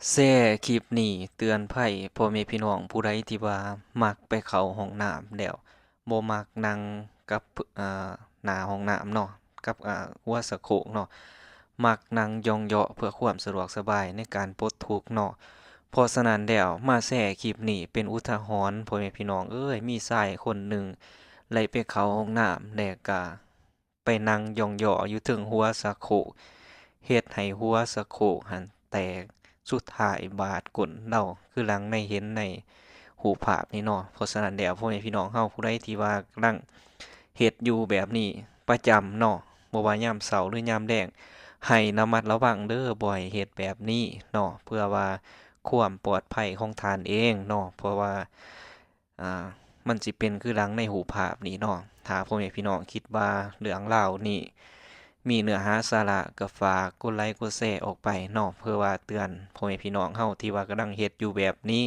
ແຊຄລິບນີ້ເຕືອນໄພພໍ່ແມ່ພີ່ນ້ອງຜູ້ໃດທີ່ວ່າມັກໄປເຂົ້າຫ້ອງນ້ຳແລ້ວ ບໍ່ມັກນັ່ງກັບ ອາ ໜ້າຫ້ອງນ້ຳເນາະ ກັບ ອາ ຫົວສະໂຄກເນາະ ມັກນັ່ງຢ່ອງເຍາະເພື່ອຄວາມສະດວກສະບາຍໃນການປົດທຸກເນາະ. ເພາະສະນັ້ນແລ້ວ ມາແຊຄລິບນີ້ເປັນອຸທາຫອນ ພໍ່ແມ່ພີ່ນ້ອງເອີຍ ມີຊາຍຄົນໜຶ່ງໄດ້ໄປເຂົ້າຫ້ອງນ້ຳ ແລະກະ ໄປນັ່ງຢ່ອງເຍາະຢູ່ເທິງຫົວສະໂຄກ ເຮັດໃຫ້ຫົວສະໂຄກຫັ້ນແຕກ ສຸດທ້າຍບາດກົ້ນລາວ ຄືດັ່ງໃນເຫັນໃນຮູບພາບນີ້ເນາະ. ເພາະສະນັ້ນແລ້ວ ພໍ່ແມ່ພີ່ນ້ອງເຮົາຜູ້ໃດທີ່ວ່າກຳລັງເຮັດຢູ່ແບບນີ້ປະຈຳເນາະ ບໍ່ວ່າຍາມເຊົ້າ ຫຼື ຍາມແລງ ໃຫ້ລະມັດລະວັງເດີ້ ບໍ່ໃຫ້ເຮັດແບບນີ້ເນາະ ເພື່ອວ່າຄວາມປອດໄພຂອງທ່ານເອງເນາະ ເພາະວ່າ ອາ ມັນຊິເປັນຄືດັ່ງໃນຮູບພາບນີ້ເນາະ. ຖ້າພໍ່ແມ່ພີ່ນ້ອງຄິດວ່າເລື່ອງລາວນີ້ມີເນື້ອຫາສາລະ ກໍຝາກກົດໄລກົດແຊອອກໄປເນາະ ເພື່ອວ່າເຕືອນພໍ່ແມ່ພີ່ນ້ອງເຮົາທີ່ວ່າກຳລັງເຮັດຢູ່ແບບນີ້